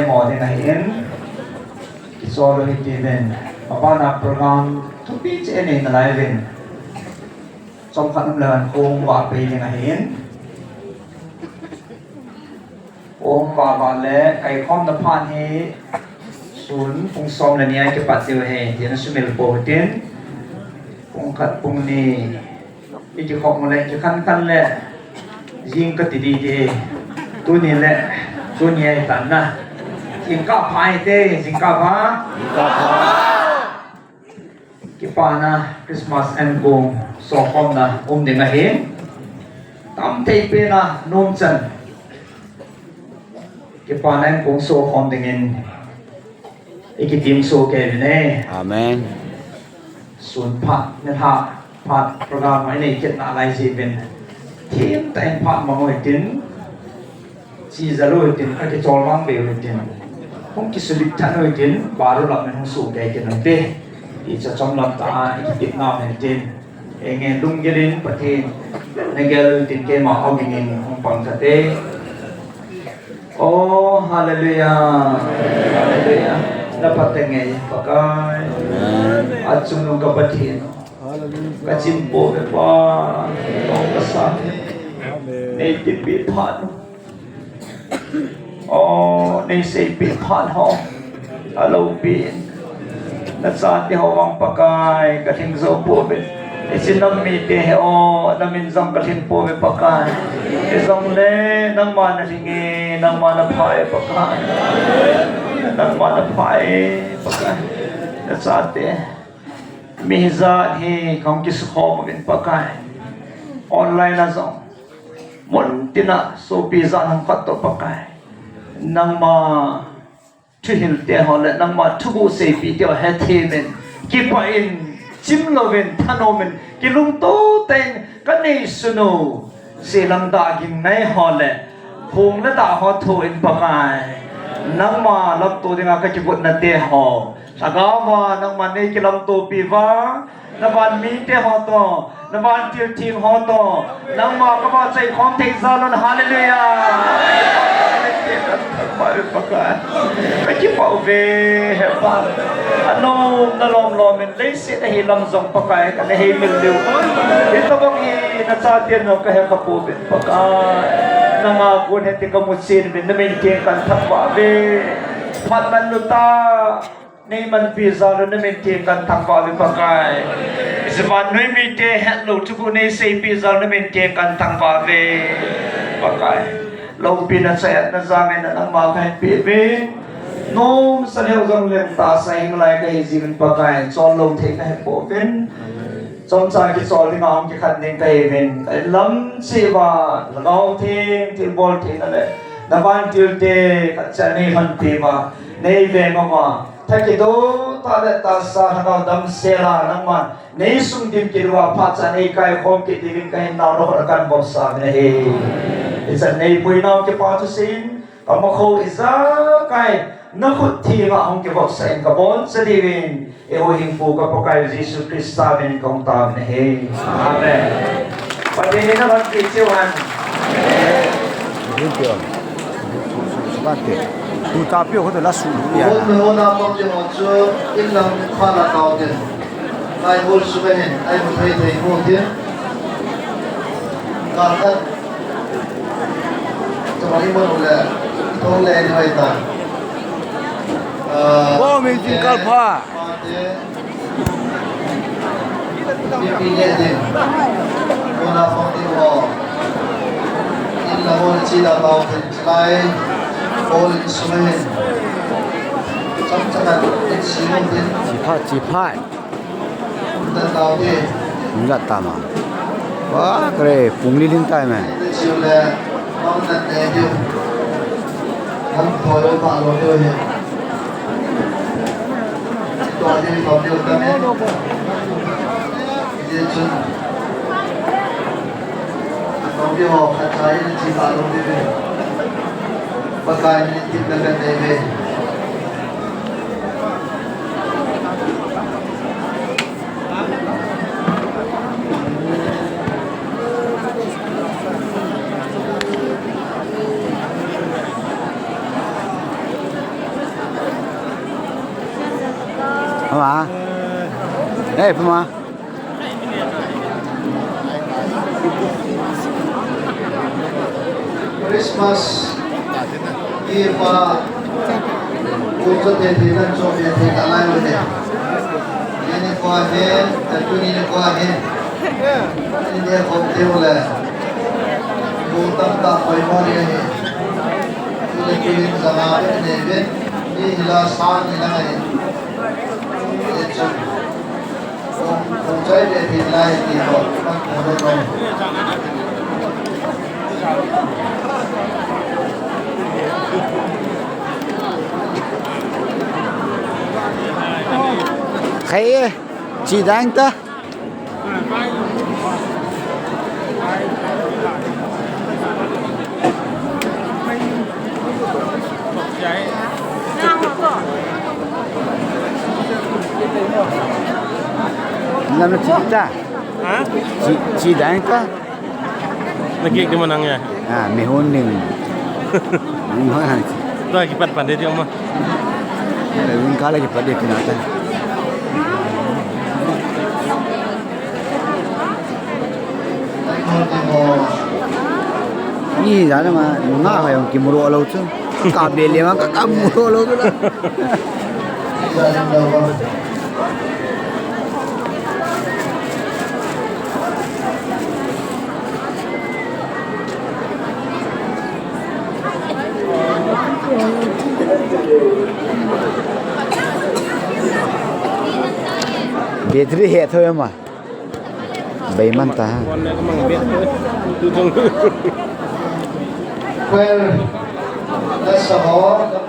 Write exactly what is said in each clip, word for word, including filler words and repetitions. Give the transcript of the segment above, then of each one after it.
Mo ding ahin, kichol u hiti uvin, abana program thupi cheh nei nalai uvin, chomkhat um leu hen kong vah pei ding ahin. Kong vah vah le, kaikhomna phat hi sun pung som le ni a kipat diu ahi, tia sumil pou hitin. Pung khat, pung ni, i kikhom u le, kikhan khan le, jing kati ding ahi. Tuni le, tuni ahi tan na. Jingkah pha hite, jingkah pha. Jingkah pha. Kipana Christmas enkong sokhomna um ding ahi. Tamthei pena nomchan kipana enkong sokhom dingin i kitim soh kei uvin e. Amen. Sun phat, nilhah phat program mai nei kit nalai jeh uvin, thim tah in phat mang u hitin, chi jal u hitin, akichol vang be u hitin, hung kisulit than u hitin, baru lam in hung soh kei kit u hite. Hiche chomlam tah a i kitepna um hitin. Enge, lunggil in Pathen nagel u hitin, keima ogin in hung pang kate. Oh, hallelujah. Hallelujah. Na phateng e, Pakai. Amen. Achungnung ka Pathen. Hallelujah. Ka chim pouve Pa. Tong ka sa. Amen. Nei tipi phat. Oh, nei seipi phat ho. Aloupi. Na chate ho vang Pakai, ka lhing jou pouve. Hiche nam mite hi o, na min jong ka lhing pouve Pakai. Hijongle, nangma na lhing e, nangma na pha e Pakai. Nangma na pha e Pakai. Na chate mi hijat hi kahung kisukhom uvin Pakai. Online a jong, mun tina sopi jat hung khat toh Pakai, nangma thuhil te ho le nangma thuguh seipi te ho hethem in, kipah in, chim louvin, thanom in, kilungto tah in ka neisun u, selam dah gingngai ho le, hung le dah ho thoh in Pakai, nangma lamto dinga ka kigotna te ho, lhagao ma nangma nei kilamtopi uva, na van mite ho toh, na vantil theng ho toh, nangma ka vahchoi khom thei jal un, hallelujah. Pakai, ka kipah uve, he Pa. Anom na lom lom in, leiset a hi lam jong Pakai, ka na heimil diu. Hitobang hi na chate nu ka hekha pouve Pakai. Nanga kon hiti ka mu chen uvin, na min theng kan thangvah uve. Phat man nu ta. Nei manpi jal u na min theng kan thangvah uve Pakai. Hiche vannoi mite hetlou thuguh nei seipi jal u na min theng kan thangvah uve Pakai. Loupina chayatna jal in nangma ka hetpi uve. Nomsa lheh jongleng tahsa hing lai kahi jingin Pakai, chol lou thei kahe pouvin. Chomcha kichol dinga hung kikhen ding kahiuvin, ka inlam cheh uva, Lhagao Theng thilbol theina le na vantil te khat cha nei lhonpi uva, nei veng uva, tha kidoh tah le tahsa lhagao damsel a nangman nei sung dim kit uva, phat cha nei kaikhom kit diuvin ka hinnau nangho a kan vopsa uvin ahi. Hichan nei puinau kipa thusei in, ka makho ijakai na khut thenga hung kivopsa in ka boncha diuvin, eihuhhingpu ka Pakai Jesu Christa min in ka hung taovin ahi. Amen. Pathen in nabang pi cheu hen. Tuta pio kho to la su pia. Hon, hon a pang ding ho chu in lang pha la tao ding. Lai hol su ka hin, ai mu thei thei mu ding. Kal khat. Tuma i manu le, thong le ni hoi ta. Ah, bo min jing kal pha. Pi pi le din. Kona phong ti ho. In la ho chi la tao tin lai. Bol in sum hin. Cham cham in si mo tin. Chi pha, chi pha. Ngat tama. Wah, kere, pungli lin tai me. Pakai min in tip na kan nei ve. Ama. Ei, pama. Christmas gift a, kum sa te te nan so te te ta lai lo te. Ye ne ko he, ta tu ni ne ko he. Ni ne ko te le. Kum tam ta koi mo ni he. Tu le tu ni sa ma ne ve. Ni la sa ni la he. Ye so. Khai e, chi dang ta. Lam na chi ta. Ha? Chi, chi dang ta. Na kik di manang ya. Ah, mehon ding. Mehon. To kipat pande di ma. Wing kala kipat di pinata. Ni jana ma, nga ha yong kimuro lo chu. Ka bele ma ka, ka muro lo chu la. Battery he thoi ma. Bei man ta ha. Choir, let's go.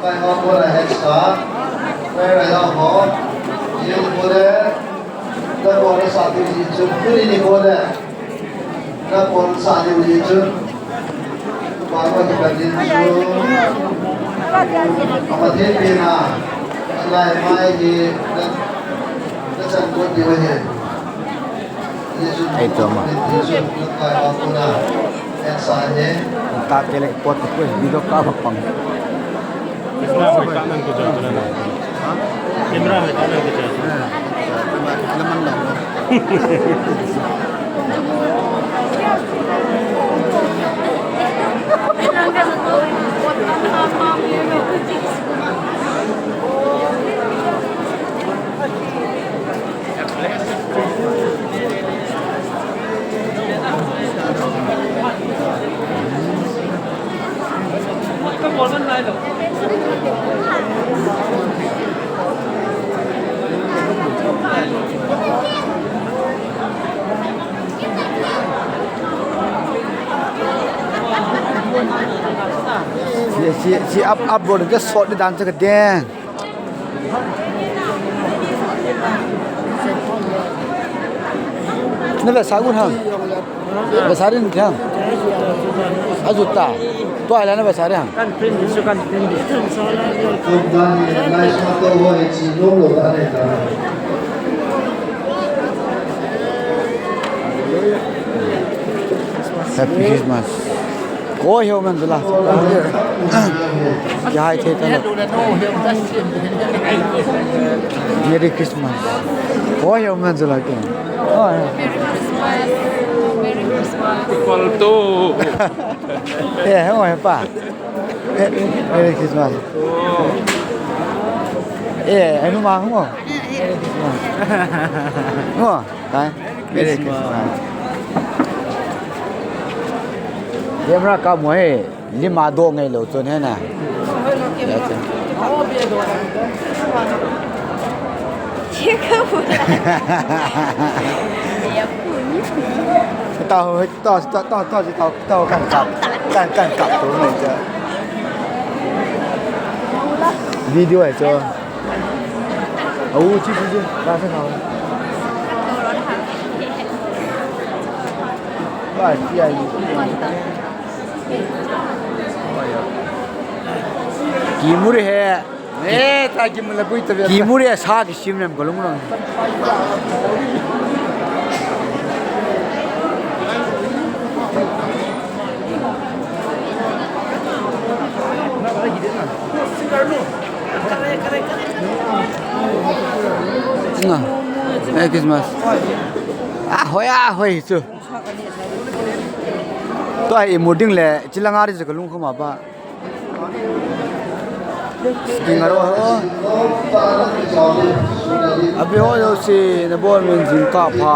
Kai ho ko la het sa. Choir ya ho. Ye ko le. Da ko le sa ti ji chu. Ni ni ko le. Da ko sa ni ji chu. Ba ko ti ka ji chu. Ama te pe na. Lai mai ji. Da, da chan ko ti wa he. Ei, choma. Ta kele pot ko video ka ba pang. Camera hoi ta nang ko jai. Camera hoi ta nang ko jai. Si, si, si up, up bol ke sot ni dan che ke den. Na ve sa gun ham. Ve sa rin ham. Ajuta. To ai la na ve sa rin ham. Kan print di, su kan print di. Happy Christmas. Koi ho man jula. Kya hai the talo. Merry Christmas. Koi ho man jula ke. Oh, yeah. Merry Christmas. Merry Christmas. Equal to. Eh, ho pa. Eh, Merry Christmas. Eh, anu ma ho. Merry Christmas. Ho, tai. Merry Christmas. Camera ka mo he, lima do ngai lo chun he na. Ya chun. Tao, tao, tao, tao, tao, tao, tao, kan kap, kan, kan kap tu ngai cha. Video hai cho. Au, chi, chi, chi, ba sa na. Ba, chi ai. Kimuri he. Eh, ta kimuri la bui ta ve. Kimuri he sa kisim nem ko lung lung. Nga. Merry Christmas. Ah, hoi, ah, hoi, chu. Tua hi imu ding le, chilanga di chu kalung khoma ba. Sting aro ho. Abi ho jouse, nabon un jingkah pha.